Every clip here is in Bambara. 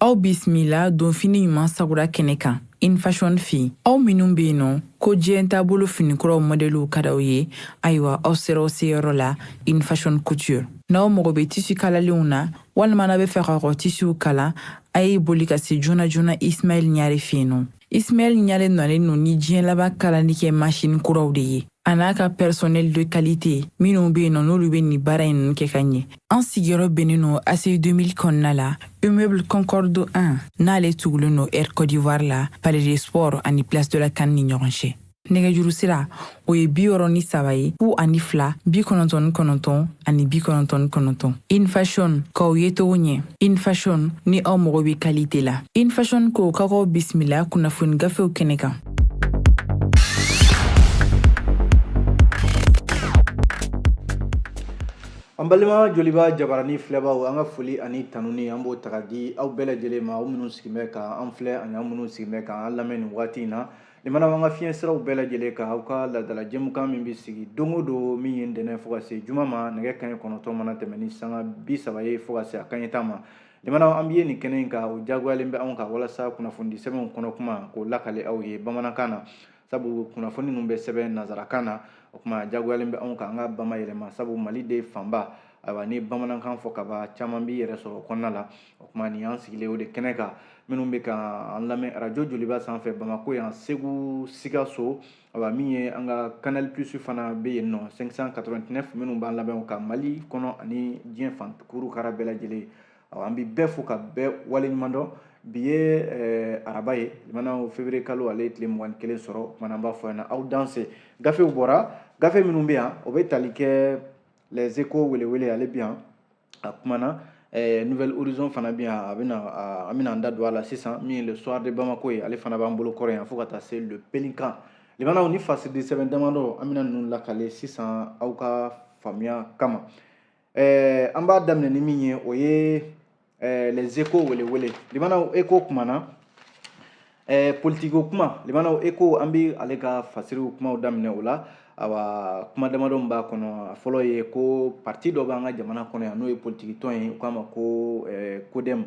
Aw bisimila donfini ɲuman sagura kɛnɛ kan In Fashion fɛ yen. Aw minnu bɛ yen nɔ ko diɲɛ taabolo finikuraw mɔdɛliw ka d'aw ye, ayiwa aw sera aw seyɔrɔ la In Fashion Couture. N'aw mago bɛ tisi kalalenw na walima n'aw bɛ fɛ k'aw ka tisiw kala, a ye boli ka se joona joona Ismaɛl Ɲare fɛ yen nɔ. Ismaɛl Ɲare nalen don ni diɲɛ laban kalali kɛ masini kuraw de ye, a n'a ka personnel de qualité minnu bɛ yen nɔ n'olu bɛ nin baara in ninnu kɛ ka ɲɛ. An sigiyɔrɔ bɛnnen don ACI 2000 kɔnɔna la, immeuble Concorde 1, n'ale tugulen don Air Côte d'Ivoire la, Palais des Sports ani Place de la CAN ni ɲɔgɔn cɛ. Nɛgɛjuru sira o ye 63 ye 02 99 ani 99. In Fashion, k'aw ye cogo ɲɛ. In Fashion, ni aw mago bɛ qualité la. In Fashion ko k'aw bisimila kunnafoni gafew kɛnɛ kan. An balima Joliba jabarani filɛbaw, an ka foli ani tanuni an b'o ta ka di aw bɛɛ lajɛlen ma, aw minnu sigilen bɛ ka an filɛ ani aw minnu sigilen bɛ ka an lamɛn nin waati in na. Limanaw, an ka fiɲɛ siraw bɛɛ lajɛlen kan, aw ka laadala jɛmukan min bɛ sigi don o don, min ye ntɛnɛn fo ka se juma ma, nɛgɛ kanɲɛ 9 mana tɛmɛ ni sanga 30 ye fo ka se a kanɲɛ 10 ma. Limanaw, an bɛ ye nin kɛnɛ in kan, o jagoyalen bɛ anw kan walasa kunnafonidi sɛbɛnw kɔnɔ kuma k'o lakale aw ye bamanankan na, sabu kunnafoni ninnu bɛ sɛbɛn nansarakan na. O kuma jagoyalen bɛ anw kan an ka bamayɛlɛma, sabu Maliden fanba, ayiwa, ni bamanankan fɔ kaba caman b'i yɛrɛ sɔrɔ o kɔnɔna la. O kuma nin y'an sigilen o de kɛnɛ kan. Minnu bɛ ka an lamɛn arajo Joliba sanfɛ Bamakɔ yan, Segu, Sikaso, ayiwa, min ye an ka Canal Plus fana bɛ yen nɔ 589, minnu b'an lamɛn o kan Mali kɔnɔ ani diɲɛ fan kuru kara bɛɛ lajɛlen, ayiwa, an bɛ bɛɛ fo ka bɛɛ waleɲuman dɔn. Bi ye araba ye, limanaw, février kalo ale ye tile 21 sɔrɔ. O kuma an b'a fɔ ɲɛna aw danse. Gafew bɔra, gafe minnu bɛ yan, o bɛ tali kɛ Les Échos welewele, ale bɛ yan, a kumana Nouvel Horizon fana bɛ yan, a bɛna, an bɛna an da don a la sisan. Min ye Le Soir de Bamako ye, ale fana b'an bolo kɔrɔ yan, fo ka taa se Le Pélican. Limanaw, ni fasidi sɛbɛn damadɔ, an bɛna ninnu lakale sisan aw ka faamuya kama. An b'a daminɛ ni min ye, o ye Les Échos welewele. Limanaw, Écho kumana politiki kuma. Limanaw, Écho, an bɛ ale ka fasiriw kumaw daminɛ o la. Awa, kuma damadɔ min b'a kɔnɔ, a fɔlɔ ye ko parti dɔ b'an ka jamana kɔnɔ yan, n'o ye politiki tɔn ye, u k'a ma ko CODEM.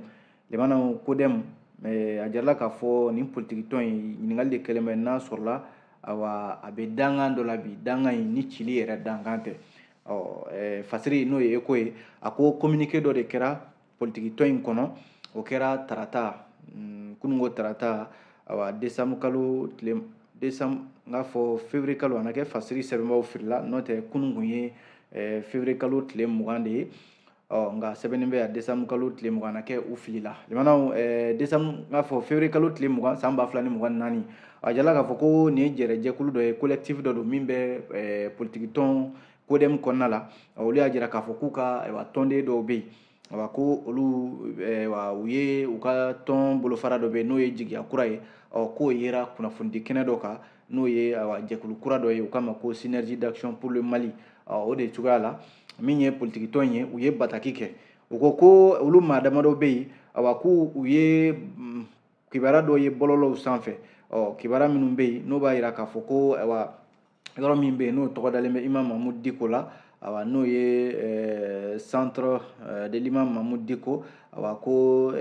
Limanaw, CODEM, a jirala k'a fɔ nin politiki tɔn in, ɲininkali de kɛlen bɛ n'a sɔrɔla, awa, a bɛ dankan dɔ la bi, dankan in ni cili yɛrɛ dankan tɛ. Ɔ fasiri, n'o ye Écho ye, a ko communiqué dɔ de kɛra politiki tɔn in kɔnɔ, o kɛra tarata, kununko tarata, awa, décembre kalo tile, décembre, n k'a fɔ février kalo, a na kɛ fasiri sɛbɛnbaw filila, n'o tɛ kunun kun ye février kalo tile 20 de ye. Ɔ nka sɛbɛnni bɛ yan décembre kalo tile 20, na kɛ u filila. Limanaw, décembre, n k'a fɔ février kalo tile 20 san 2024, a jala k'a fɔ ko nin ye jɛrɛjɛkulu dɔ ye, collectif dɔ don min bɛ politiki tɔn CODEM kɔnɔna la. Olu y'a jira k'a fɔ k'u ka, ayiwa, tɔnden dɔw bɛ yen, ayiwa, ko olu, ayiwa, u ye u ka tɔn bolofara dɔ bɛ yen, n'o ye Jigiya Kura ye. Ɔ k'o yera kunnafonidi kɛnɛ dɔ kan, n'o ye, ayiwa, jɛkulu kura dɔ ye, u k'a ma ko Synergie d'action pour le Mali. Ɔ o de cogoya la, min ye politiki tɔn ye, u ye bataki kɛ, u ko ko olu maa damadɔ bɛ yen, ayiwa, k'u u ye kibaruya dɔ ye bɔlɔlɔw sanfɛ. Ɔ kibaruya minnu bɛ yen, n'o b'a jira k'a fɔ ko, ayiwa, yɔrɔ min bɛ yen, n'o tɔgɔ dalen bɛ Imam Mahmoud Dicko la, ayiwa, n'o ye centre de l'imam Mahmoud Dicko, ayiwa, ko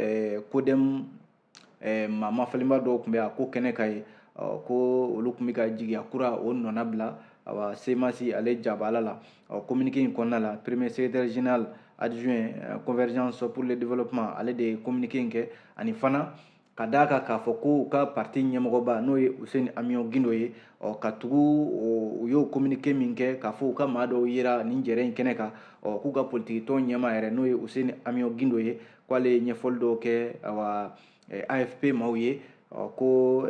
CODEM maa mafalenba dɔw tun bɛ a ko kɛnɛ kan ye, ko olu tun bɛ ka Jigiya Kura o nɔna bila, ayiwa, CMAS ale jabala la. Ɔ communiqué in kɔnɔna la, premier secrétaire général adjoint Convergence pour le développement, ale de ye communiqué in kɛ, ani fana ka d'a kan k'a fɔ ko u ka parti ɲɛmɔgɔba, n'o ye Housseini Amion Guindo ye. Ɔ ka tugu u y'o communiqué min kɛ k'a fɔ u ka maa dɔw yera nin jɛrɛ in kɛnɛ kan, ɔ k'u ka politiki tɔn ɲɛmaa yɛrɛ, n'o ye Housseini Amion Guindo ye, k'ale ye ɲɛfɔli dɔw kɛ, ayiwa, AFP maaw ye. Ɔ ko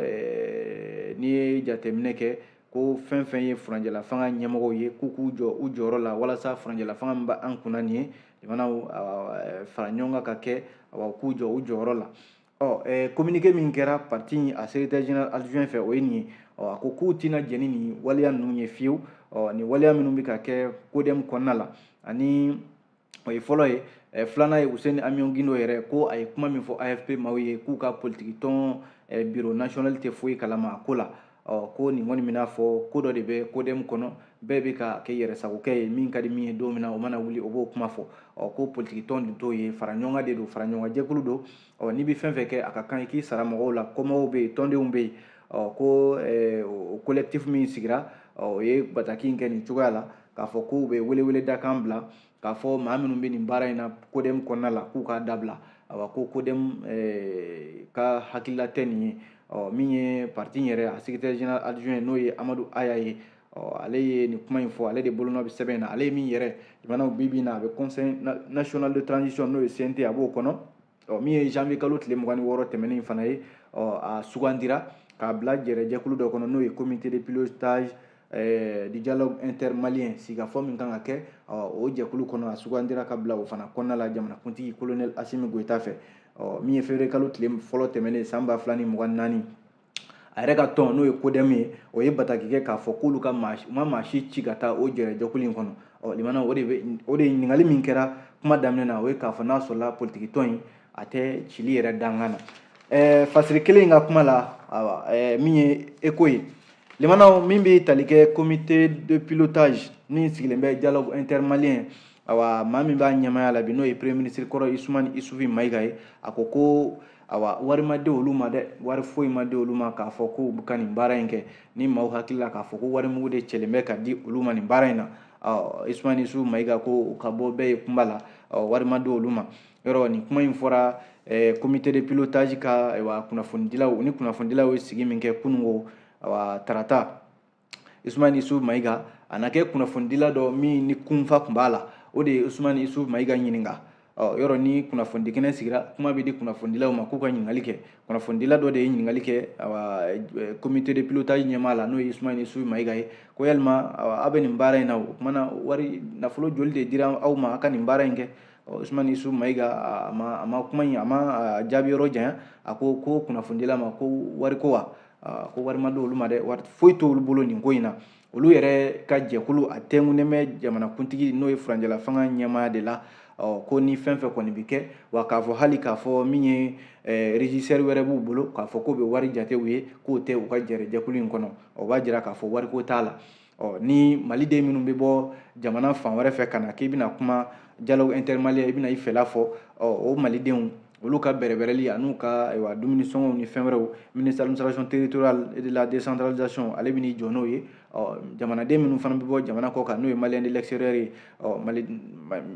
n'i ye jateminɛ kɛ, ko fɛn fɛn ye furancɛla fanga ɲɛmɔgɔw ye, k'u k'u jɔ u jɔyɔrɔ la walasa furancɛla fanga min b'an kunna nin ye, jamanaw fara ɲɔgɔn kan ka kɛ, ayiwa, k'u jɔ u jɔyɔrɔ la. Ɔ communiqué min kɛra parti a secrétaire général adjoint fɛ, o ye nin ye. Ɔ a ko k'u tɛna jɛn ni nin waleya ninnu ye fiyewu. Ɔ nin waleya minnu bɛ ka kɛ CODEM kɔnɔna la, ani o ye fɔlɔ ye. Filanan ye Housseini Amion Guindo yɛrɛ ko a ye kuma min fɔ AFP maaw ye, k'u ka politiki tɔn bureau national tɛ foyi kalama a ko la. Ɔ ko nin kɔni bɛna fɔ ko dɔ de bɛ CODEM kɔnɔ, bɛɛ bɛ ka kɛ yɛrɛsagokɛ ye, min ka di min ye don min na o mana wuli o b'o kuma fɔ. Ɔ ko politiki tɔn dun t'o ye, fara ɲɔgɔn kan de don, fara ɲɔgɔn kan jɛkulu don. Ɔ n'i bɛ fɛn fɛn kɛ a ka kan i k'i sara mɔgɔw la, kɔmɔgɔw bɛ yen, tɔndenw bɛ yen. Ɔ ko o collectif min sigira, o ye bataki in kɛ nin cogoya la k'a fɔ k'u bɛ weleweledakan bila k'a fɔ maa minnu bɛ nin baara in na CODEM kɔnɔna la k'u k'a dabila. Awa ko CODEM ka hakilila tɛ nin ye. Ɔ min ye parti in yɛrɛ a secrétaire général adjoint n'o ye Amadu Aya ye, ɔ ale ye nin kuma in fɔ, ale de bolonɔ bɛ sɛbɛn in na. Ale ye min yɛrɛ jamanaw bi bi in na a bɛ conseil national de transition n'o ye CNT a b'o kɔnɔ. Ɔ min ye janvier kalo tile 26 tɛmɛnen in fana ye, ɔ a sugandira k'a bila jɛrɛjɛkulu dɔ kɔnɔ n'o ye comité de pilotage du dialogue intermalien, sigikafɔ min kan ka kɛ o jɛkulu kɔnɔ, a sugandira ka bila o fana kɔnɔna la jamanakuntigi colonel Assimi Goïta fɛ. Ɔ min ye février kalo tile fɔlɔ tɛmɛnen san 2024, a yɛrɛ ka tɔn n'o ye CODEM ye, o ye bataki kɛ k'a fɔ k'olu ka maa u ma maa si ci ka taa o jɛrɛjɛkulu in kɔnɔ. Ɔ limana o de bɛ o de ɲininkali min kɛra kuma daminɛ na, o ye k'a fɔ n'a sɔrɔla politiki tɔn in a tɛ cili yɛrɛ dankan na. Fasiri kelen in ka kuma la, awa min ye ECHO ye, limanaw min bɛ tali kɛ comité de pilotage min sigilen bɛ dialogue intermalien, awa maa min b'a ɲɛmaaya la bi n'o ye premier ministre kɔrɔ Isumani Isufi Mayiga ye, a ko ko awa wari ma di olu ma dɛ, wari foyi ma di olu ma k'a fɔ k'u ka nin baara in kɛ. Ni maaw hakili la k'a fɔ ko wari mugu de cɛlen bɛ ka di olu ma nin baara in na, ɔ Isumani Isufi Mayiga ko u ka bɔ bɛɛ ye kunba la, ɔ wari ma di olu ma. Yɔrɔ nin kuma in fɔra comité de pilotage ka ayiwa kunnafonidilaw ni kunnafonidilaw ye sigi min kɛ kununko awa tarata. Usumani Isufu Mayiga a na kɛ kunnafonidila dɔ min ni kunfa tun b'a la, o de ye Usumani Isufu Mayiga ɲininka. Ɔ yɔrɔ ni kunnafonidi kɛnɛ sigira, kuma bɛ di kunnafonidilaw ma k'u ka ɲininkali kɛ. Kunnafonidila dɔ de ye ɲininkali kɛ awa comité de pilotage ɲɛmaa la n'o ye Usumani Isufu Mayiga ye, ko yalima aw bɛ nin baara in na, o tuma na wari nafolo joli de dira aw ma aw ka nin baara in kɛ? Usumani Isufu Mayiga a ma kuma in a ma jaabi yɔrɔ janya, a ko ko kunnafonidila ma ko wari ko wa, ko wari ma di olu ma dɛ, wari foyi t'olu bolo nin ko in na. Olu yɛrɛ ka jɛkulu a tɛnkunnen bɛ jamanakuntigi n'o ye furancɛla fanga ɲɛmaaya de la. Ɔ ko ni fɛn fɛn kɔni bɛ kɛ, wa k'a fɔ hali k'a fɔ min ye régisseur wɛrɛ b'u bolo k'a fɔ k'o bɛ wari jate u ye, k'o tɛ u ka jɛrɛjɛkulu in kɔnɔ, o b'a jira k'a fɔ wariko t'a la. Ɔ ni maliden minnu bɛ bɔ jamana fan wɛrɛ fɛ ka na k'i bɛna kuma dialogue intermalien, i bɛna i fɛla fɔ, ɔ o malidenw olu ka bɛrɛbɛrɛli an'u ka ayiwa dumuni sɔngɔw ni fɛn wɛrɛw, ministre de l'administration territoriale et de la décentralisation ale bɛ n'i jɔ n'o ye. Ɔ jamanaden minnu fana bɛ bɔ jamana kɔ kan n'o ye malien de l'extérieur ye, ɔ mali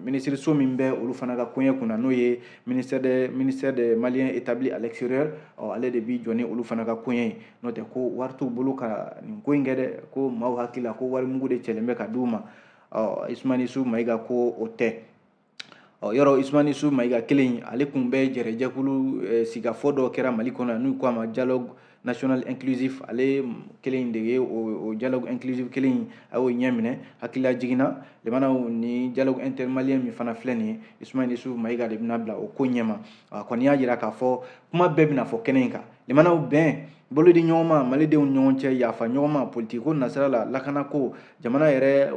minisiriso min bɛ olu fana ka koɲɛ kunna n'o ye ministère des maliens établis à l'extérieur, ɔ ale de b'i jɔ ni olu fana ka koɲɛ ye. N'o tɛ ko wari t'u bolo ka nin ko in kɛ dɛ, ko maaw hakili la ko wari mugu de cɛlen bɛ ka d'u ma. Ɔ Isumani Isufu Mayiga ko o tɛ. Ɔ yɔrɔ Isumani Isufu Mayiga kelen ale tun bɛ jɛrɛjɛkulu sigikafɔ dɔ kɛra Mali kɔnɔ n'u ko a ma dialogue national inclusif, ale kelen de ye o dialogue inclusif kelen in a y'o ɲɛ minɛ. Hakilila jiginna limanaw ni dialogue intermalien min fana filɛ nin ye, Isumani Isufu Mayiga de bɛna bila o ko ɲɛma. A kɔni y'a jira k'a fɔ kuma bɛɛ bɛna fɔ kɛnɛ in kan. Limanaw bɛn bolo di ɲɔgɔn ma malidenw ɲɔgɔn cɛ, yafa ɲɔgɔn ma politiki ko nasira la, lakana ko jamana yɛrɛ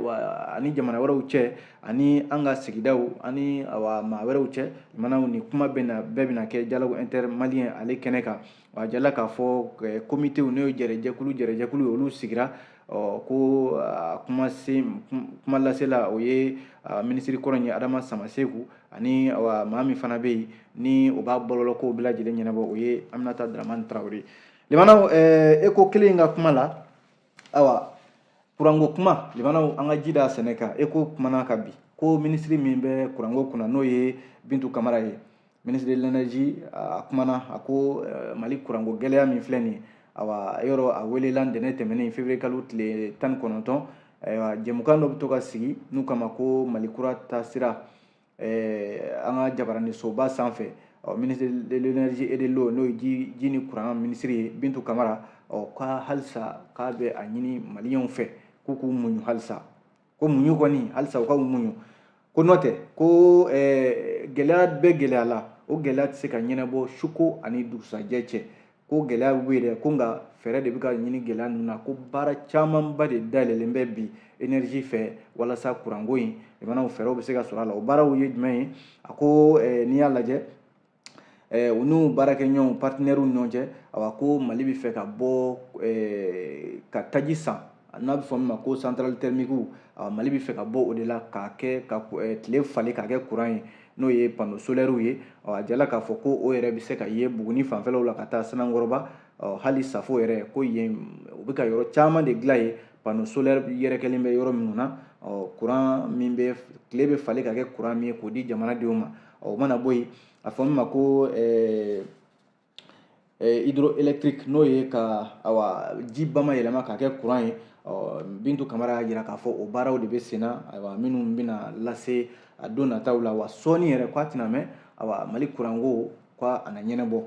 ani jamana wɛrɛw cɛ ani an ka sigidaw ani awa maa wɛrɛw cɛ, limanaw ni kuma bɛna bɛɛ bɛna kɛ dialogue intermalien ale kɛnɛ kan. Wa a jala k'a fɔ komitew n'o ye jɛrɛjɛkulu ye olu sigira, ɔ ko kuma sen kuma lasela o ye minisiri kɔrɔ ye Adama Samaseku ani awa maa min fana bɛ yen ni o b'a bɔlɔlɔkow bɛɛ lajɛlen ɲɛnabɔ, o ye Aminata Dramane Traoré. Limanaw ECHO kelen in ka kuma la, awa kuranko kuma, limanaw an ka ji da sɛnɛ kan. ECHO kumana ka bi ko minisiri min bɛ kuranko kunna n'o ye Bintu Kamara ye, ministre de l'énergie, a kumana a ko Mali kuranko gɛlɛya min filɛ nin ye, awa yɔrɔ a welela ntɛnɛn tɛmɛnen février kalo tile 19, ayiwa jɛmukan dɔ bɛ to ka sigi n'u kama ko Mali kura taasira an ka jabaranisoba sanfɛ. Ɔ ministre de l'énergie et de l'eau n'o ye ji ni kuran minisiri ye Bintu Kamara, ɔ ka halisa k'a bɛ a ɲini maliyɛnw fɛ k'u k'u muɲu halisa, ko muɲu kɔni halisa u ka muɲu, ko n'o tɛ ko gɛlɛya bɛ gɛlɛya la, o gɛlɛya tɛ se ka ɲɛnabɔ suko ani dugusajɛ cɛ, ko gɛlɛya bɛ yen dɛ, ko nka fɛɛrɛ de bɛ ka ɲini gɛlɛya ninnu na, ko baara camanba de dayɛlɛlen bɛ bi énergie fɛ walasa kuranko in jamanaw fɛɛrɛw bɛ se ka sɔrɔ a la. O baaraw ye jumɛn ye? A ko n'i y'a lajɛ U n'u baarakɛɲɔgɔnw partenaires ɲɔgɔn cɛ, awa ko Mali bɛ fɛ ka bɔ ka taji san n'a bɛ fɔ min ma ko centrale thermique. Awa Mali bɛ fɛ ka bɔ o de la k'a kɛ ka tile falen k'a kɛ courant ye, n'o ye panneau solaire ye. A jala k'a fɔ ko o yɛrɛ bɛ se ka ye Buguni fanfɛlaw la ka taa Sanankɔrɔba, hali Safo yɛrɛ, ko yen u bɛ ka yɔrɔ caman de dilan yen, panneau solaire yɛrɛkɛlen bɛ yɔrɔ minnu na, courant min bɛ tile bɛ falen ka kɛ courant min ye k'o di jamanadenw ma. O mana bɔ yen, a fɔ min ma ko hydroélectrique, n'o ye ka awa ji bama yɛlɛma k'a kɛ courant ye. Bintu Kamara y'a jira k'a fɔ o baaraw de bɛ sen na, ayiwa minnu bɛna lase a don nataw la. Wa sɔɔni yɛrɛ k'a tɛna mɛn, awa Mali kuranko k'a na ɲɛnabɔ.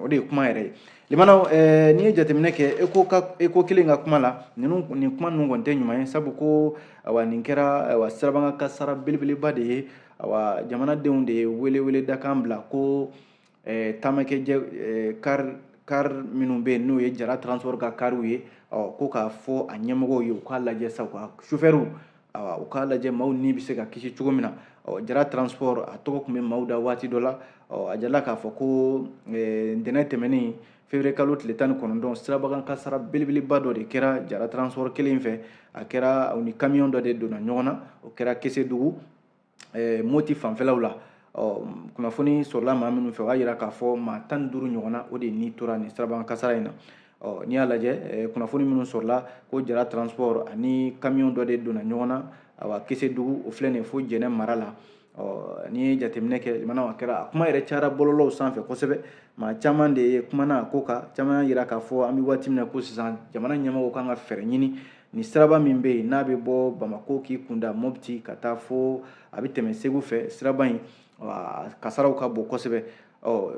O de ye kuma yɛrɛ ye. Limanaw, n'i ye jateminɛ kɛ ECHO ka ECHO kelen ka kuma la, ninnu nin kuma ninnu kɔni tɛ ɲuman ye, sabu ko awa nin kɛra awa sirabakan kasara belebeleba de ye. Awa jamanadenw de ye wele dakan bila ko taamakɛ car minnu bɛ yen, n'o ye Jara Transport ka kariw ye, ɔ ko k'a fɔ a ɲɛmɔgɔw ye u k'a lajɛ sa, u ka sofɛriw, awa u k'a lajɛ maaw ni bɛ se ka kisi cogo min na. Ɔ Jara Transport a tɔgɔ tun bɛ maaw da waati dɔ la. Ɔ a jala k'a fɔ ko ntɛnɛn tɛmɛnen, février kalo tile 19, sirabakan kasara belebeleba dɔ de kɛra Jara Transport kelen fɛ. A kɛra u ni camion dɔ de donna ɲɔgɔn na, o kɛra Kesedugu, Moti fanfɛlaw la. Ɔ kunnafoni sɔrɔla maa minnu fɛ, o y'a jira k'a fɔ maa 15 ɲɔgɔnna o de ni tora nin sirabakan kasara in na. Ɔ n'i y'a lajɛ, kunnafoni minnu sɔrɔla ko Jara Transport ani camion dɔ de donna ɲɔgɔn na, awa Kesedugu, o filɛ nin ye fo Jɛnɛ mara la. Ɔ n'i ye jateminɛ kɛ, limanaw, a kɛra a kuma yɛrɛ cayara bɔlɔlɔw sanfɛ kosɛbɛ. Maa caman de ye kumana a ko kan, caman y'a jira k'a fɔ an bɛ waati min na ko sisan jamana ɲɛmɔgɔw kan ka fɛɛrɛ ɲini nin siraba min bɛ yen, n'a bɛ bɔ Bamako k'i kunda Mopti ka taa fo a bɛ tɛmɛ Segu fɛ, siraba in kasaraw ka bon kosɛbɛ. Ɔ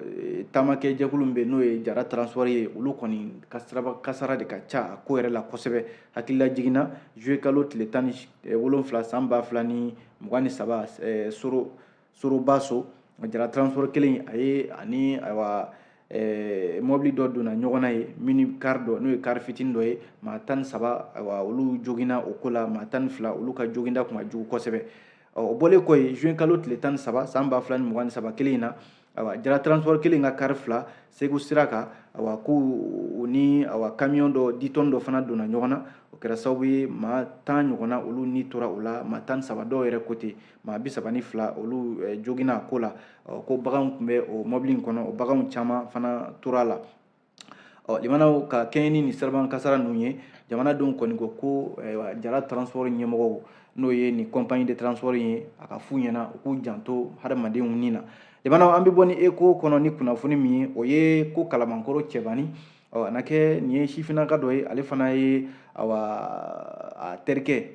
taamakɛ jɛkulu min bɛ yen, n'o ye Jara Transport ye, olu kɔni ka siraba kasara de ka ca a ko yɛrɛ la kosɛbɛ. Hakilila jiginna juillet kalo tile 17 san 2023, Sorobaso, Jara Transport kelen a ye ani ayiwa mɔbili dɔ donna ɲɔgɔn na ye, mini car dɔ, n'o ye car fitinin dɔ ye. Maa 13, ayiwa olu joginna o ko la, maa 12 olu ka joginda kun ka jugu kosɛbɛ. Ɔ o bɔlen kɔ yen, juin kalo tile 13 san 2023 kelen in na, ayiwa Jara Transport kelen ka car fila Segu sira kan, ayiwa ko u ni awa camion dɔ 10 tonnes dɔ fana donna ɲɔgɔn na. O kɛra sababu ye maa 10 ɲɔgɔnna olu ni tora o la, maa 13 dɔw yɛrɛ ko ten, maa 32 olu joginna a ko la. Ko baganw tun bɛ o mɔbili in kɔnɔ, o baganw caman fana tora a la. Ɔ limanaw, ka kɛɲɛ ni nin sirabakan kasara ninnu ye, jamanadenw kɔni ko ko Jara Transport ɲɛmɔgɔw, n'o ye nin compagnie de transport ye, a ka f'u ɲɛna u k'u janto hadamadenw ni na. Limanaw, an bɛ bɔ ni ECHO kɔnɔ ni kunnafoni min ye, o ye ko Kalabankɔrɔ Cɛbani, ɔ a na kɛ nin ye sifinnaka dɔ ye, ale fana ye awa a terikɛ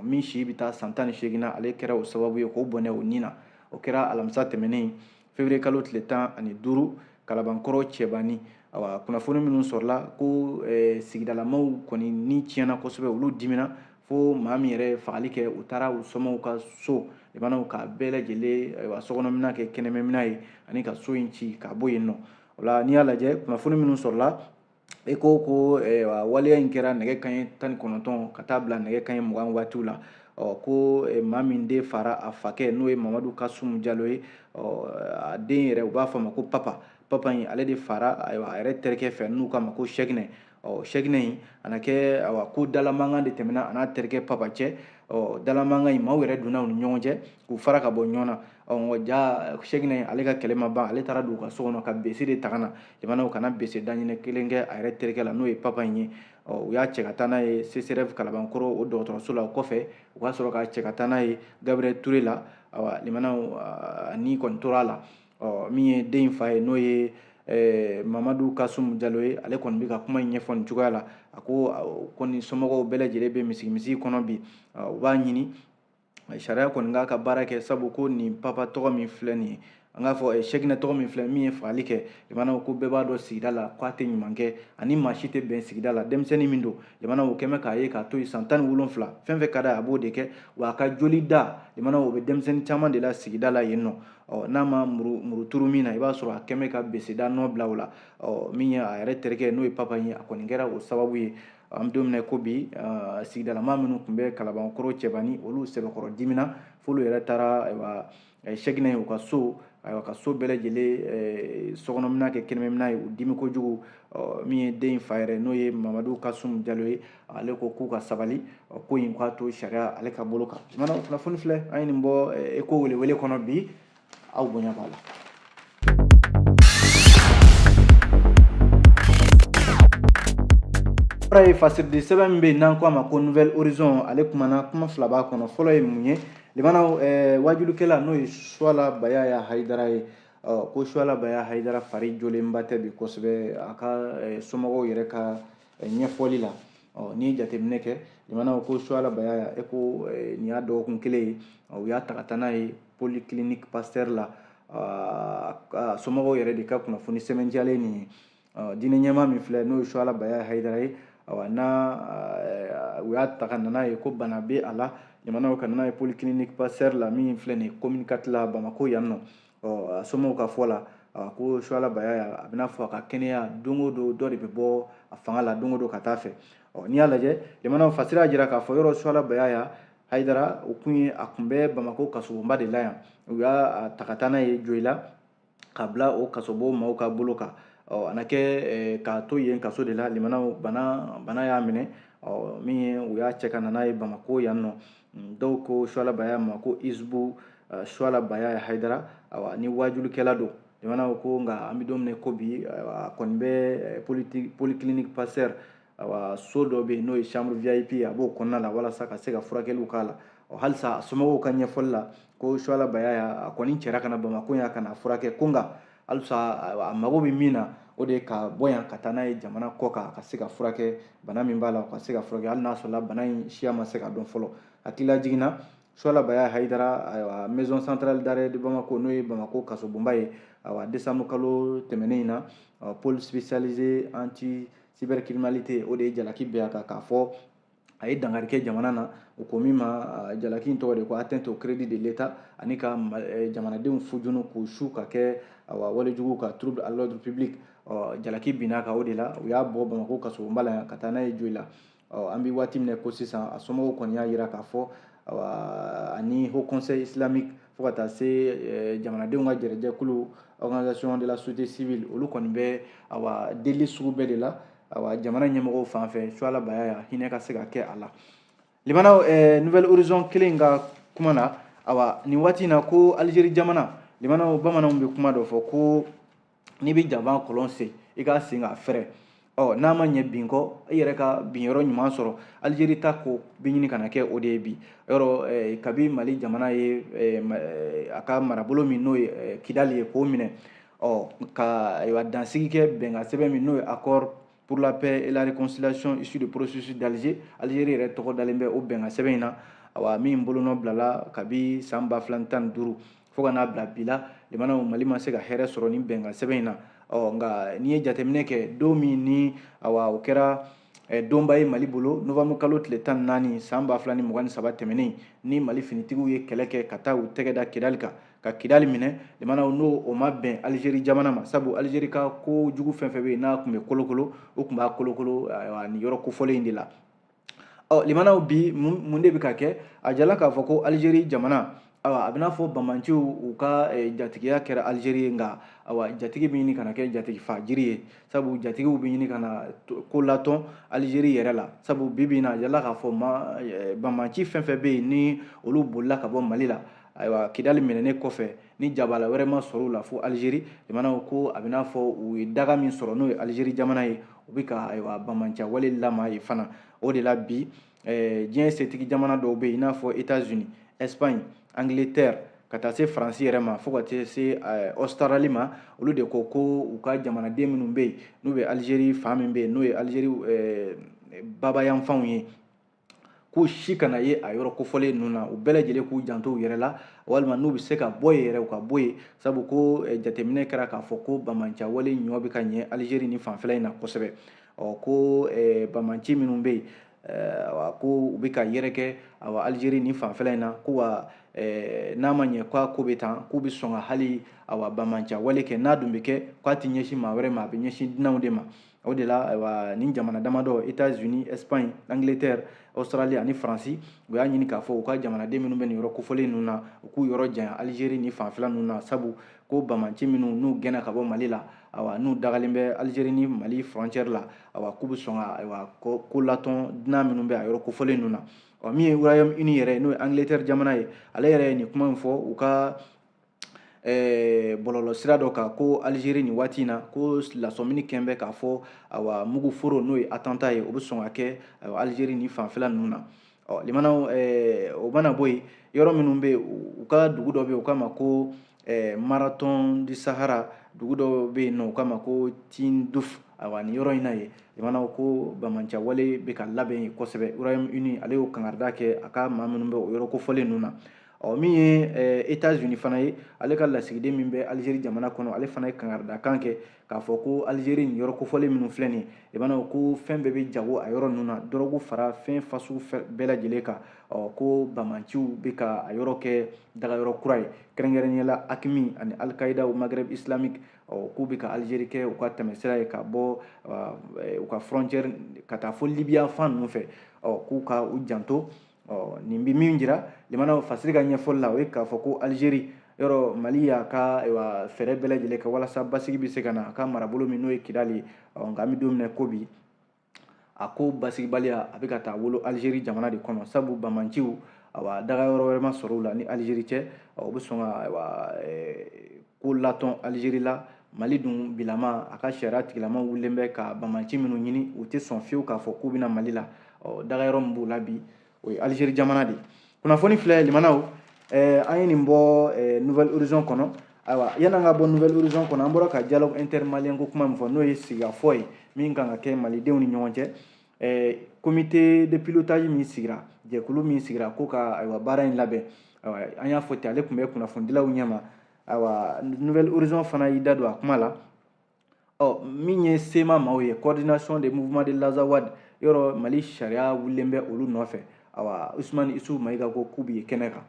min si bɛ taa san 18 na, ale kɛra o sababu ye k'o bɔnɛ o ni na. O kɛra alamisa tɛmɛnen, février kalo tile 15, Kalabankɔrɔ Cɛbani. Awa kunnafoni minnu sɔrɔla ko sigidalamaw kɔni ni tiɲɛna kosɛbɛ, olu dimina fo maa min yɛrɛ fagali kɛ, u taara u somɔgɔw ka so, limanaw, k'a bɛɛ lajɛlen ayiwa sokɔnɔminɛn kɛ kɛnɛmɛminɛn ye ani ka so in ci k'a bɔ yen nɔ. O la n'i y'a lajɛ, kunnafoni minnu sɔrɔla, e ko ko waleya in kɛra nɛgɛ kanɲɛ 19 ka taa bila nɛgɛ kanɲɛ 20 waatiw la. Ɔ ko maa min den fara a fakɛ, n'o ye Mamadu Kasumu Jalo ye, ɔ a den yɛrɛ u b'a fɔ a ma ko Papa. Papa in ale de fara ayiwa a yɛrɛ terikɛ fɛ, n'u k'a ma ko Sɛkinɛ. Ɔ Sɛkinɛ in a na kɛ ayiwa ko dalamankan de tɛmɛna a n'a terikɛ Papa cɛ. Ɔ dalamankan in, maaw yɛrɛ donna u ni ɲɔgɔn cɛ k'u fara ka bɔ ɲɔgɔn na. Ɔ ja Sɛkinɛ ale ka kɛlɛ ma ban, ale taara don u ka so kɔnɔ ka bese de ta ka na, jamanaw kana bese daɲinɛ kelen kɛ a yɛrɛ terikɛ la, n'o ye Papa in ye. Ɔ u y'a cɛ ka taa n'a ye CSRéf Kalabankɔrɔ o dɔgɔtɔrɔso la. O kɔfɛ u ka sɔrɔ k'a cɛ ka taa n'a ye Gabriel Touré la. Awa limanaw, ni kɔni tora a la. Ɔ min ye den in fa ye, n'o ye Mamadu Kasumu Jalo ye, ale kɔni bɛ ka kuma in ɲɛfɔ nin cogoya la. A ko kɔni somɔgɔw bɛɛ lajɛlen bɛ misigimisi kɔnɔ bi, u b'a ɲini sariya kɔni k'a ka baara kɛ, sabu ko nin Papa tɔgɔ min filɛ nin ye, an k'a fɔ Sɛkinɛ tɔgɔ min filɛ, min ye fagali kɛ, limanaw, ko bɛɛ b'a dɔn sigida la k'a tɛ ɲuman kɛ, ani maa si tɛ bɛn sigida la. Denmisɛnnin min don, limanaw, o kɛmɛ k'a ye k'a to yen san 17, fɛn fɛn ka d'a ye a b'o de kɛ, wa a ka joli da, limanaw, o bɛ denmisɛnnin caman de la sigida la yen nɔ. Ɔ n'a ma muru turu min na, i b'a sɔrɔ a kɛmɛ ka beseda nɔ bila o la. Ɔ min ye a yɛrɛ terikɛ, n'o ye Papa ye, a kɔni kɛra o sababu ye. An bɛ don min na ko bi, sigidalama minnu tun bɛ Kalabankɔrɔ Cɛbani, olu sɛbɛkɔrɔ dimina f'olu yɛrɛ taara ayiwa Sɛkinɛ u ka so Ayiwa, ka so bɛɛ lajɛlen sokɔnɔminɛn kɛ kɛnɛmɛminɛn ye, u dimi kojugu. Min ye den in fa yɛrɛ, n'o ye Mamadu Kasum Jalo ye, ale ko k'u ka sabali, ko in k'a to sariya ale ka bolo kan. Limanaw, kunnafoni filɛ, an ye nin bɔ Eko welewele kɔnɔ bi, aw bonya b'a la. Fɔlɔ ye fasiridi sɛbɛn min bɛ yen n'an ko a ma ko Nouvel Horizon, ale kumana kuma fila b'a kɔnɔ. Fɔlɔ ye mun ye? Limanaw, wajulikɛla n'o ye Suwala Bayaya Hayidara ye, ko Suwala Baya Hayidara fari jolenba tɛ bi kosɛbɛ, a ka somɔgɔw yɛrɛ ka ɲɛfɔli la. N'i ye jateminɛ kɛ, limanaw, ko Suwala Bayaya e ko nin y'a dɔgɔkun kelen ye, u y'a ta ka taa n'a ye polyclinique Pasteur la. A somɔgɔw yɛrɛ de ka kunnafoni sɛbɛntiyalen nin ye. Diinɛ ɲɛmaa min filɛ, n'o ye Suwala Baya Hayidara ye, awa, n'a u y'a ta ka na n'a ye ko bana bɛ a la, limanaw, ka na n'a ye polyclinique Pasteur la min filɛ nin ye commune 4 la Bamako yan nɔ. A somɔgɔw ka fɔ la, ko Suwala Bayaya a bɛna fɔ a ka kɛnɛya don o don, dɔ de bɛ bɔ a fanga la don o don ka taa fɛ. N'i y'a lajɛ, limanaw, fasiri y'a jira k'a fɔ yɔrɔ Suwala Bayaya Hayidara, o kun ye a kun bɛ Bamako kasobonba de la yan. U y'a ta ka taa n'a ye Joyila ka bila o kasobon maaw ka bolo kan. A na kɛ k'a to yen kaso de la, limanaw, bana y'a minɛ. Min ye u y'a cɛ ka na n'a ye Bamako yan nɔ. Dɔw ko Suwala Baya ma ko Isbu Suwala Baya Hayidara, awa, ni wajulikɛla don, limanaw, ko nka an bɛ don min ko bi, a kɔni bɛ polyclinique Pasteur, awa, so dɔ bɛ yen n'o ye chambre VIP, a b'o kɔnɔna la walasa ka se ka furakɛliw k'a la. Halisa a somɔgɔw ka ɲɛfɔli la, ko Suwala Bayaya a kɔni cɛra ka na Bamako yan ka na furakɛ, ko nka halisa a mago bɛ min na, o de ye ka bɔ yan ka taa n'a ye jamana kɔ kan, ka se ka furakɛ bana min b'a la, ka se ka furakɛ, hali n'a sɔrɔla bana in siya ma se ka dɔn fɔlɔ. Hakilila jiginna, Suwala Baya Hayidara, ayiwa, maison centrale d'arrêt de Bamako, n'o ye Bamako kasobonba ye, ayiwa, décembre kalo tɛmɛnen in na, pôle spécialisé anti cybercriminalité, o de ye jalaki bɛn a kan k'a fɔ a ye dankari kɛ jamana na. O ko min ma, jalaki in tɔgɔ de ko atteinte au crédit de l'État, ani ka jamanadenw fujunu k'u su ka kɛ, awa, walejugu ka trouble à l'ordre public. Jalaki binna kan, o de la u y'a bɔ Bamako kasobonba la yan ka taa n'a ye Joyila. An bɛ waati min na ko sisan, a somɔgɔw kɔni y'a jira k'a fɔ, awa, ani Haut Conseil islamique, fo ka taa se jamanadenw ka jɛrɛjɛkulu, organisation de la société civile, olu kɔni bɛ, awa, deli sugu bɛɛ de la, awa, jamana ɲɛmɔgɔw fan fɛ, Suwala Bayaya hinɛ ka se ka kɛ a la. Limanaw, Nouvel Horizon kelen ka kuma na, awa, nin waati in na, ko Algérie jamana, limanaw, bamananw bɛ kuma dɔ fɔ ko n'i bɛ jaban kɔlɔn sen, i k'a sen k'a fɛrɛ. N'a ma ɲɛ bin kɔ, i yɛrɛ ka bin yɔrɔ ɲuman sɔrɔ. Algérie ta ko bɛ ɲini ka na kɛ o de ye bi. Yɔrɔ kabi Mali jamana ye a ka marabolo min n'o ye Kidali ye k'o minɛ, ka ayiwa dansigi kɛ bɛnkan sɛbɛn min n'o ye accord pour la paix et la réconciliation issu du processus d'Alger, Algérie yɛrɛ tɔgɔ dalen bɛ o bɛnkan sɛbɛn in na, awa, min bolonɔ bilala kabi san 2015 fo ka n'a bila bi la, limanaw, Mali ma se ka hɛrɛ sɔrɔ nin bɛnkan sɛbɛn in na. Nka n'i ye jateminɛ kɛ, don min ni, awa, o kɛra donba ye Mali bolo, novembre kalo tile 14 san 2023 tɛmɛnen, ni Mali finitigiw ye kɛlɛ kɛ ka taa u tɛgɛ da Kidali kan ka Kidali minɛ, limanaw, n'o o ma bɛn Algérie jamana ma, sabu Algérie ka ko jugu fɛn fɛn bɛ yen n'a tun bɛ kolokolo, o tun b'a kolokolo, ayiwa, nin yɔrɔ kofɔlen in de la. Limanaw, bi mun de bɛ ka kɛ? A jala k'a fɔ ko Algérie jamana, ayiwa, a bɛ n'a fɔ bamanciw u ka jatigiya kɛra Algérie ye, nka awa, jatigi bɛ ɲini ka na kɛ jatigi fajiri ye, sabu jatigiw bɛ ɲini ka na ko latɔn Algérie yɛrɛ la. Sabu bi bi in na, a jala k'a fɔ ma bamanci fɛn fɛn bɛ yen ni olu bolila ka bɔ Mali la, ayiwa, Kidali minɛnen kɔfɛ, ni jabala wɛrɛ ma sɔrɔ u la fo Algérie, limanaw, ko a bɛ n'a fɔ u ye daga min sɔrɔ n'o ye Algérie jamana ye, u bɛ ka, ayiwa, bamanciya wale lama ye fana. O de la bi, diɲɛ setigi jamana dɔw bɛ yen i n'a fɔ États-Unis, Espagne, Angleterre, ka taa se Faransi yɛrɛ ma, fo ka taa se Australie ma, olu de ko ko u ka jamanaden minnu bɛ yen n'u bɛ Algérie fan min bɛ yen n'o ye Algérie babayanfanw ye, k'u si kana ye a yɔrɔ kofɔlen ninnu na. U bɛɛ lajɛlen k'u janto u yɛrɛ la, walima n'u bɛ se ka bɔ yen yɛrɛ, u ka bɔ yen, sabu ko jateminɛ kɛra k'a fɔ ko bamanciya wale ɲɔ bɛ ka ɲɛ Algérie ni fanfɛla in na kosɛbɛ. Ko bamanci minnu bɛ yen, ko u bɛ ka yɛrɛkɛ, awa, Algérie ni fanfɛla in na, ko wa n'a ma ɲɛ k'a ko bɛ tan, k'u bɛ sɔn ka hali, awa, bamanciya wale kɛ. N'a dun bɛ kɛ, k'a tɛ ɲɛsin maa wɛrɛ ma, a bɛ ɲɛsin dunanw de ma. O de la ayiwa nin jamana damadɔ, États-Unis, Espagne, Angleterre, Australie ani Faransi, u y'a ɲini k'a fɔ u ka jamanaden minnu bɛ nin yɔrɔ kofɔlen ninnu na, u k'u yɔrɔ janya Algérie ni fanfɛla ninnu na, sabu ko banbaanci minnu n'u gɛnna ka bɔ Mali la, ayiwa n'u dagalen bɛ Algérie ni Mali frontière la, ayiwa k'u bɛ sɔn ka ayiwa ko latɔn dunan minnu bɛ a yɔrɔ kofɔlen ninnu na. Ɔ min ye Royaume-Uni yɛrɛ, n'o ye Angleterre jamana ye, ale yɛrɛ ye nin kuma in fɔ u ka bɔlɔlɔ sira dɔ kan ko Algérie nin waati in na, ko lasɔmini kɛn bɛ k'a fɔ ayiwa mugu foro n'o ye attentat ye, o bɛ sɔn ka kɛ ayiwa Algérie ni fanfɛla ninnu na. Ɔ limanaw, o mana bɔ yen, yɔrɔ minnu bɛ yen, u ka dugu dɔ bɛ yen u k'a ma ko Marathon du Sahara, dugu dɔ bɛ yen nɔ u k'a ma ko Tindouf. Ayiwa nin yɔrɔ in na yen, limanaw, ko banbaanciwale bɛ ka labɛn yen kosɛbɛ. Royaume-Uni ale y'o kangarida kɛ a ka maa minnu bɛ o yɔrɔ kofɔlen ninnu na. Ɔ min ye États-Unis fana ye, ale ka lasigiden min bɛ Algérie jamana kɔnɔ, ale fana ye kangaridakan kɛ k'a fɔ ko Algérie nin yɔrɔ kofɔlen minnu filɛ nin ye, limanaw, ko fɛn bɛɛ bɛ jago a yɔrɔ ninnu na, dɔrɔgu fara fɛn fasugu bɛɛ lajɛlen kan. Ɔ ko banbaanciw bɛ ka a yɔrɔ kɛ dagayɔrɔ kura ye, kɛrɛnkɛrɛnnenya la AQMI ani Al-Qaïda au Maghreb islamique. Ɔ k'u bɛ ka Algérie kɛ u ka tɛmɛsira ye ka bɔ u ka frontière ka taa fo Libye fan ninnu fɛ. Ɔ k'u ka u janto. Ɔ nin bɛ min jira limanaw, Fasiri ka ɲɛfɔli la, o ye k'a fɔ ko Algérie yɔrɔ Mali y'a ka ayiwa fɛɛrɛ bɛɛ lajɛlen kɛ walasa basigi bɛ se ka na a ka marabolo min n'o ye Kidali ye. Ɔ nka an bɛ don min na ko bi, a ko basigibaliya a bɛ ka taa wolo Algérie jamana de kɔnɔ, sabu banbaanciw ayiwa dagayɔrɔ wɛrɛ ma sɔrɔ u la ni Algérie cɛ. O bɛ sɔn ka ayiwa ko latɔn Algérie la. Mali dun bilama a ka sariya tigilama wulilen bɛ ka banbaanci minnu ɲini, u tɛ sɔn fiyewu k'a fɔ k'u bɛna Mali la. Ɔ dagayɔrɔ min b'u la bi, o ye Algérie jamana de ye. Kunnafoni filɛ limanaw, an ye nin bɔ Nouvel Horizon kɔnɔ. Ayiwa yan'an ka bɔ Nouvel Horizon kɔnɔ, an bɔra ka dialogue intermalien ko kuma min fɔ, n'o ye sigikafɔ ye min kan ka kɛ malidenw ni ɲɔgɔn cɛ, comité de pilotage min sigira, jɛkulu min sigira ko ka ayiwa baara in labɛn, ayiwa an y'a fɔ ten, ale tun bɛ kunnafonidilaw ɲɛma. Ayiwa Nouvel Horizon fana y'i da don a kuma la. Ɔ min ye CMA maaw ye, coordination des mouvements de l'Azawad, yɔrɔ Mali sariya wulilen bɛ olu nɔfɛ. Ayiwa Usumani Isufu Mayiga ko k'u bɛ ye kɛnɛ kan,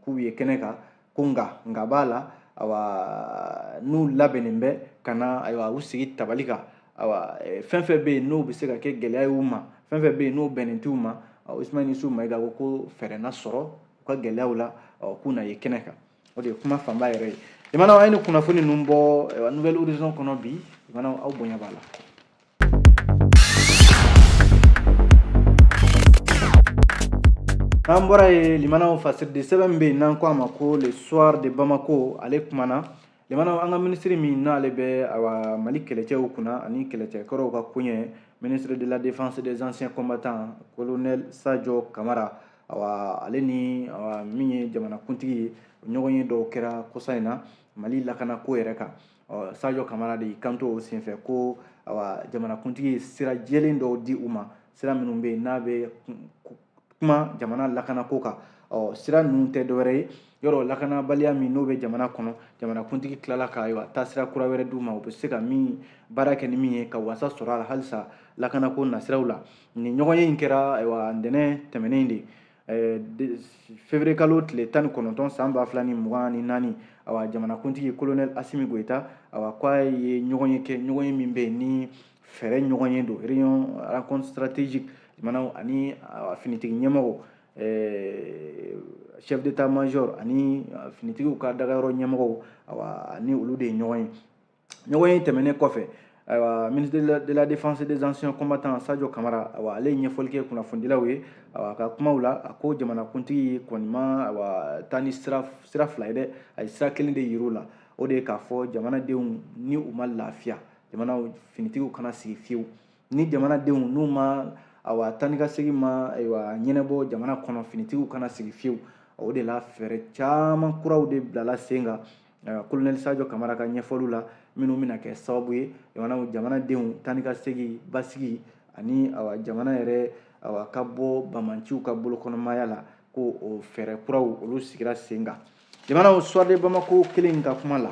k'u ye kɛnɛ kan, ko nka b'a la, ayiwa n'u labɛnnen bɛ ka na ayiwa u sigi tabali kan. Ayiwa fɛn fɛn bɛ yen n'o bɛ se ka kɛ gɛlɛya y'u ma, fɛn fɛn bɛ yen n'o bɛnnen t'u ma, Usumani Isufu Mayiga ko ko fɛɛrɛ na sɔrɔ u ka gɛlɛyaw la, k'u na ye kɛnɛ kan. O de ye kuma fanba yɛrɛ ye. Limanaw, an ye nin kunnafoni ninnu bɔ Nouvel Horizon kɔnɔ bi. Limanaw, aw bonya b'a la. N'an bɔra yen limanaw, Fasiridi sɛbɛn min bɛ yen n'an ko a ma ko Le Soir de Bamako, ale kumana limanaw an ka minisiri min n'ale bɛ ayiwa Mali kɛlɛcɛw kunna ani kɛlɛcɛkɔrɔw ka koɲɛ, ministre de la défense des anciens combattants, colonel Sadio Kamara. Ayiwa ale ni ayiwa min ye jamanakuntigi ye, ɲɔgɔn ye dɔw kɛra kɔsa in na Mali lakanako yɛrɛ kan. Ɔ Sadio Kamara de y'i kanto o senfɛ ko ayiwa jamanakuntigi ye sira jɛlen dɔw di u ma, sira minnu bɛ yen n'a bɛ kuma jamana lakanako kan. Ɔ sira ninnu tɛ dɔwɛrɛ ye, yɔrɔ lakanabaliya min n'o bɛ jamana kɔnɔ, jamanakuntigi tilala ka ayiwa taasira kura wɛrɛ d'u ma, u bɛ se ka min baara kɛ ni min ye ka wasa sɔrɔ a la halisa lakanako nasiraw la. Nin ɲɔgɔn ye in kɛra ayiwa ntɛnɛn tɛmɛnen de, février kalo tile 19 san 2024. Ayiwa jamanakuntigi colonel Assimi Goïta, ayiwa k'a ye ɲɔgɔn ye kɛ, ɲɔgɔn ye min bɛ yen ni fɛɛrɛ ɲɔgɔn ye don, réunion rencontre stratégique jamanaw ani finitigi ɲɛmɔgɔw, chef d'état major ani finitigiw ka dagayɔrɔ ɲɛmɔgɔw, ayiwa ani olu de ye ɲɔgɔn ye. Ɲɔgɔn ye tɛmɛnen kɔfɛ, ayiwa ministre de la défense des anciens combattants Sadio Kamara, ayiwa ale ye ɲɛfɔli kɛ kunnafonidilaw ye. Ayiwa a ka kumaw la, a ko jamanakuntigi kɔni ma ayiwa taa ni sira fila ye dɛ, a ye sira kelen de yir'u la, o de ye k'a fɔ jamanadenw ni u ma lafiya, jamana finitigiw kana sigi fiyewu, ni jamanadenw n'u ma ayiwa taa ni ka segin ma ayiwa ɲɛnabɔ jamana kɔnɔ, finitigiw kana sigi fiyewu. O de la fɛɛrɛ caman kuraw de bilala sen kan colonel Sadio Kamara ka ɲɛfɔliw la, minnu bɛna kɛ sababu ye jamanadenw taa ni ka segin basigi ani ayiwa jamana yɛrɛ ayiwa ka bɔ banbaanciw ka bolokɔnɔmaya la, ko o fɛɛrɛ kuraw olu sigira sen kan. Jamanaw Soir de Bamako kelen ka kuma la,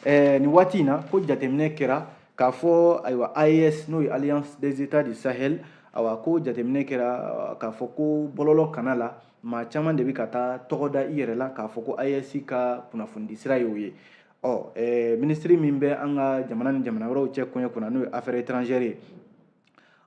nin waati in na, ko jateminɛ kɛra k'a fɔ ayiwa AES n'o ye Alliance des États du Sahel, ayiwa ko jateminɛ kɛra k'a fɔ ko bɔlɔlɔ kana la maa caman de bɛ ka taa tɔgɔ da i yɛrɛ la k'a fɔ ko AES ka kunnafonidi sira y'o ye. Ɔ minisiri min bɛ an ka jamana ni jamana wɛrɛw cɛ koɲɛ kunna, n'o ye affaires étrangères ye,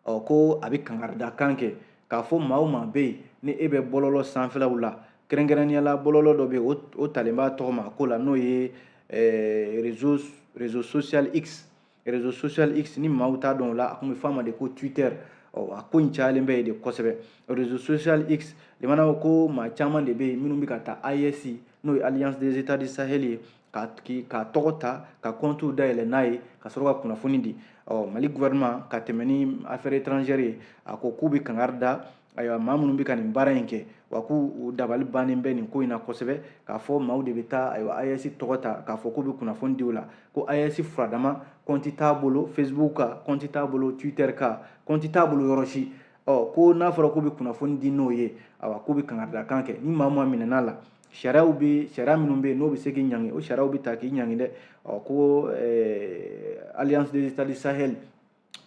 ɔ ko a bɛ kankaridakan kɛ k'a fɔ maa o maa bɛ yen ni e bɛ bɔlɔlɔ sanfɛlaw la, kɛrɛnkɛrɛnnenya la bɔlɔlɔ dɔ bɛ yen, o talen b'a tɔgɔ ma ko la, n'o ye réseau social X. Réseau social X, ni maaw t'a dɔn o la, a tun bɛ fɔ a ma de ko Twitter. Ɔ a ko in cayalen bɛ yen de kosɛbɛ. Réseau social X, limanaw, ko maa caman de bɛ yen minnu bɛ ka taa AES, n'o ye Alliance des États du Sahel ye, k'a tɔgɔ ta ka compte dayɛlɛ n'a ye ka sɔrɔ ka kunnafoni di. Ɔ Mali gouvernement, ka tɛmɛ ni affaires étrangères ye, a ko k'u bɛ kangari da, ayiwa, maa minnu bɛ ka nin baara in kɛ, wa k'u dabali bannen bɛ nin ko in na kosɛbɛ, k'a fɔ maaw de bɛ taa, ayiwa, AES tɔgɔ ta k'a fɔ k'u bɛ kunnafoni di o la, ko AES furadama compte t'a bolo Facebook kan, compte t'a bolo Twitter kan, compte t'a bolo yɔrɔ si. Ɔ ko n'a fɔra k'u bɛ kunnafoni di n'o ye, ayiwa, k'u bɛ kangaridakan kɛ ni maa o maa minɛna la, sariyaw bɛ, sariya minnu bɛ yen n'o bɛ se k'i ɲangi, o sariyaw bɛ ta k'i ɲangi dɛ. Ɔ ko Alliance des États du Sahel,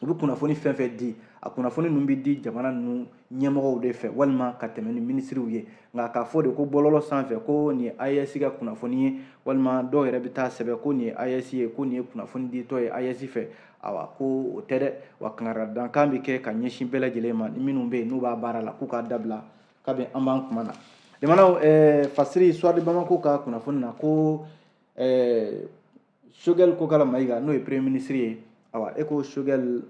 u bɛ kunnafoni fɛn fɛn di, a kunnafoni ninnu bɛ di jamana ninnu ɲɛmɔgɔw de fɛ walima ka tɛmɛ ni minisiriw ye. Nka k'a fɔ de ko bɔlɔlɔ sanfɛ ko nin ye AES ka kunnafoni ye, walima dɔw yɛrɛ bɛ taa sɛbɛn ko nin ye AES ye, ko nin ye kunnafoni ditɔ ye AES fɛ, awa, ko o tɛ dɛ. Wa kankaridakan bɛ kɛ ka ɲɛsin bɛɛ lajɛlen ma, ni minnu bɛ yen n'u b'a baara la, k'u k'a dabila. Kabi an b'an kuma na, limanaw, Fasiri Soir de Bamako ka kunnafoni na, ko Choguel Kokala Maïga, n'o ye premier ministre ye, awa, e ko Choguel,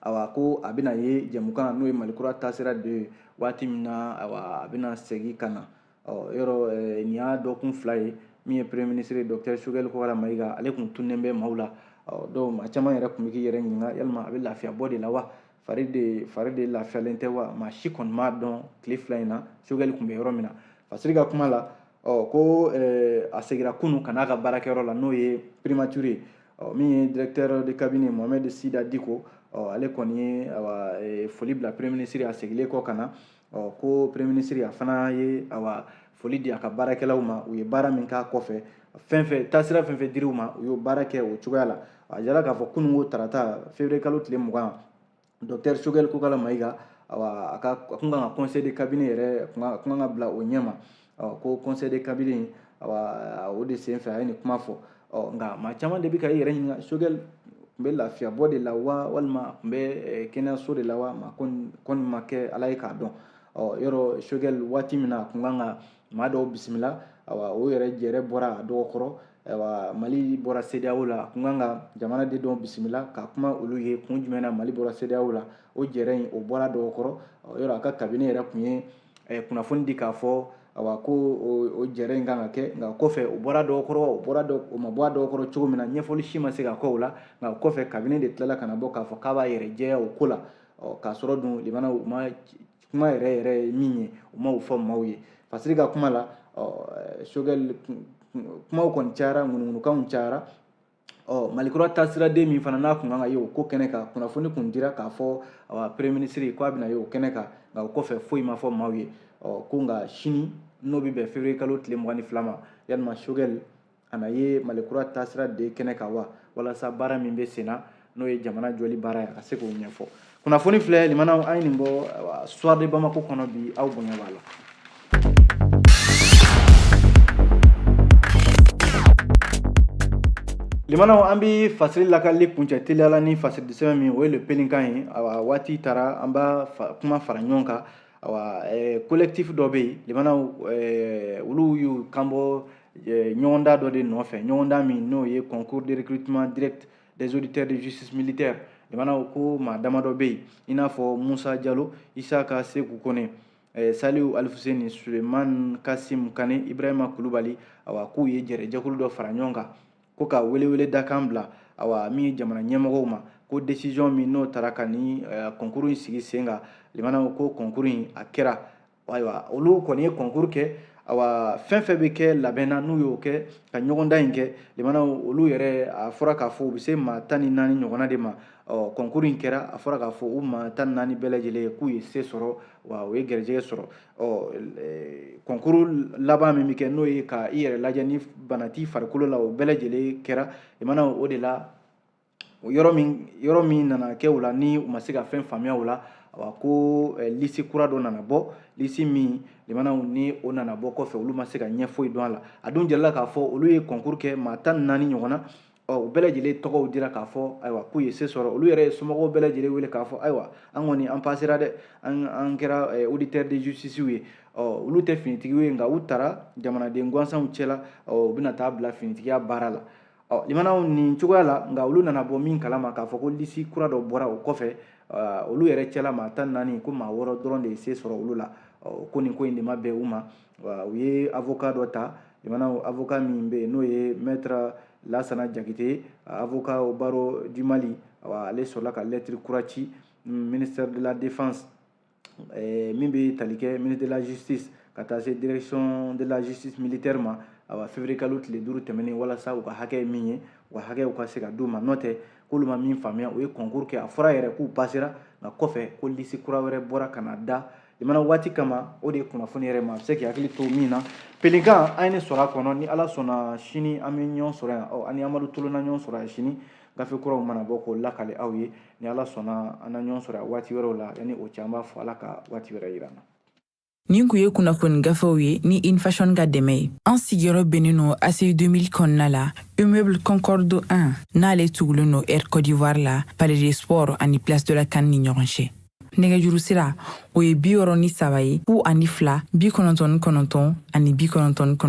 awa, ko a bɛna ye jɛmukan, n'o ye Malikura taasira de ye, waati min na, awa, a bɛna segin ka na. Ɔ yɔrɔ nin y'a dɔgɔkun 2 ye min ye premier ministre ye, docteur Choguel Kokala Maïga, ale kun tunnen bɛ maaw la. Ɔ dɔw, maa caman yɛrɛ tun bɛ k'i yɛrɛ ɲininka, yalima a bɛ lafiya bɔ de la wa, fari de lafiyalen tɛ wa? Maa si kɔni m'a dɔn tile 2 in na Choguel tun bɛ yɔrɔ min na. Fasiri ka kuma la, ɔ ko a seginna kunun ka n'a ka baarakɛyɔrɔ la, n'o ye primature ye. Ɔ min ye directeur de cabinet Mohamed Sida Diko, ɔ ale kɔni ye, awa, foli bila premier ministre a seginnen kɔ ka na. Ɔ ko premier ministre a fana ye, awa, foli di a ka baarakɛlaw ma, u ye baara min k'a kɔfɛ, fɛn fɛn taasira fɛn fɛn dir'u ma, u y'o baara kɛ o cogoya la. A jira k'a fɔ kunun ko tarata, février kalo tile 20, docteur Choguel Kokala Maïga, awa, a ka a kun kan ka conseil de cabinet yɛrɛ a kun kan ka bila o ɲɛma. Ɔ ko conseil de cabinet, awa, o de sen fɛ a ye nin kuma fɔ. Ɔ nka maa caman de bɛ ka i yɛrɛ ɲininka, Choguel tun bɛ lafiya bɔ de la wa, walima a tun bɛ kɛnɛyaso de la wa? Maa kɔni ma kɛ Ala ye k'a dɔn. Ɔ yɔrɔ Choguel, waati min na a kun kan ka maa dɔw bisimila, awa, o yɛrɛ jɛrɛ bɔra a dɔgɔkɔrɔ, ayiwa, Mali bɔra CEDEAO la, a kun kan ka jamana de dɔw bisimila ka kuma olu ye kun jumɛn na Mali bɔra CEDEAO la, o jɛrɛ in o bɔra dɔgɔkɔrɔ. Yɔrɔ a ka cabinet yɛrɛ tun ye kunnafoni di k'a fɔ, awa, ko o jɛrɛ in kan ka kɛ, nka kɔfɛ o bɔra dɔgɔkɔrɔ, o bɔra o ma bɔ a dɔgɔkɔrɔ cogo min na, ɲɛfɔli si ma se ka kɛ o la. Nka kɔfɛ cabinet de tilala ka na bɔ k'a fɔ k'a b'a yɛrɛ jɛya o ko la. Ɔ k'a sɔrɔ dun, limanaw, u ma kuma yɛrɛ yɛrɛ ye min ye, u ma o fɔ maaw ye. Fasiri ka kuma la, ɔ Choguel kumaw kɔni cayara, ŋunuŋunukanw cayara. Ɔ Malikura taasiraden min fana n'a kun kan ka ye o ko kɛnɛ kan, kunnafoni kun dira k'a fɔ, awa, premier ministre ko a bɛna ye o kɛnɛ kan, nka o kɔfɛ foyi ma fɔ maaw ye. Ɔ ko nka sini, n'o bɛ bɛn février kalo tile 22 ma, yalima Choguel a na ye Malikura taasira de kɛnɛ kan wa, walasa baara min bɛ sen na, n'o ye jamana jɔli baara ye, a ka se k'o ɲɛfɔ. Kunnafoni filɛ, limanaw, an ye nin bɔ Soir de Bamako kɔnɔ bi, aw bonya b'a la. Limanaw, an bɛ fasiri lakalili kuncɛ teliya la ni fasiri sɛbɛn min, o ye Le Pelikan ye. Awa, waati taara, an b'a kuma fara ɲɔgɔn kan. Awa, collectif dɔ bɛ yen, limanaw, olu y'u kanbɔ ɲɔgɔndan dɔ de nɔfɛ, ɲɔgɔndan min n'o ye concours de recrutement direct des auditeurs de justice militaire. Limanaw, ko maa damadɔ bɛ yen, i n'a fɔ Musa Jalo, Isaka Seku Kone, Saliu Alifuseni, Suleiman Kasim Kane, Ibrahima Kulubali, awa, k'u ye jɛrɛjɛkulu dɔ fara ɲɔgɔn kan ko ka welewele dakan bila, awa, min ye jamana ɲɛmɔgɔw ma, ko décision min n'o taara ka ni concours in sigi sen kan. Limanaw, ko concours in a kɛra, ayiwa, olu kɔni ye concours kɛ, awa, fɛn fɛn bɛ kɛ labɛn na, n'u y'o kɛ ka ɲɔgɔndan in kɛ. Limanaw, olu yɛrɛ, a fɔra k'a fɔ u bɛ se maa 14 ɲɔgɔnna de ma. Ɔ concours in kɛra, a fɔra k'a fɔ u maa 14 bɛɛ lajɛlen k'u ye se sɔrɔ, wa u ye gɛrɛjɛgɛ sɔrɔ. Ɔ concours laban min bɛ kɛ, n'o ye ka i yɛrɛ lajɛ ni bana t'i farikolo la, o bɛɛ lajɛlen kɛra. Limanaw, o de la yɔrɔ min nana kɛ o la, ni u ma se ka fɛn faamuya o la, Awa, ko liste kura dɔ nana bɔ, liste min limanaw ni o nana bɔ kɔfɛ, olu ma se ka ɲɛ foyi dɔn a la. A dun jirala k'a fɔ olu ye concours kɛ maa 14 ɲɔgɔn na. Ɔ, u bɛɛ lajɛlen tɔgɔw dira k'a fɔ ayiwa k'u ye se sɔrɔ. Olu yɛrɛ ye somɔgɔw bɛɛ lajɛlen wele k'a fɔ ayiwa, an kɔni an pasera dɛ, an kɛra auditeur de justice ye. Ɔ, olu tɛ finitigiw ye, nka u taara jamanaden gansanw cɛla. Ɔ, u bɛna taa bila finitigiya baara la. Ɔ, limanaw, nin cogoya la, nka olu nana bɔ min kalama k'a fɔ ko liste kura dɔ bɔra o kɔfɛ, olu yɛrɛ cɛla maa 14, ko maa 6 dɔrɔn de ye se sɔrɔ olu la. Ɔ, ko nin ko in de ma bɛn u ma. U ye avocat dɔ ta, limanaw, avocat min bɛ yen n'o ye maître Lasana Jakite, avocat au barreau du Mali. Ale sɔrɔla ka lettre kura ci ministère de la Défense, min bɛ tali kɛ ministre de la Justice, ka taa se direction de la justice militaire ma, awa, février kalo tile 5 tɛmɛnen, walasa u ka hakɛ ye min ye, u ka hakɛw ka se ka d'u ma. N'o tɛ, k'olu ma min faamuya, u ye concours kɛ, a fɔra yɛrɛ k'u pasera, nka kɔfɛ ko liste kura wɛrɛ bɔra ka na da limana waati kama. O de ye kunnafoni yɛrɛ ma, a bɛ se k'i hakili to min na. Pelinkan, an ye ne sɔrɔ a kɔnɔ. Ni Ala sɔnna, sini an bɛ ɲɔgɔn sɔrɔ yan. Ɔ, ani Amadu Tolona ɲɔgɔn sɔrɔ yan sini, gafe kuraw mana bɔ k'o lakale aw ye. Ni Ala sɔnna, an na ɲɔgɔn sɔrɔ yan waati wɛrɛw la. Yanni o cɛ, an b'a fɔ Ala ka waati wɛrɛ yira an na. Nin kun ye kunnafoni gafew ye ni Infashion ka dɛmɛ ye. An sigiyɔrɔ bɛnnen no ACI 2000 kɔnɔna la, immeuble Concorde 1, n'ale tugulen no Air Côte d'Ivoire la, Palais des Sports ani Place de la CAN ni ɲɔgɔn cɛ. Nɛgɛjuru sira, o ye 63 ye, 02 99 99.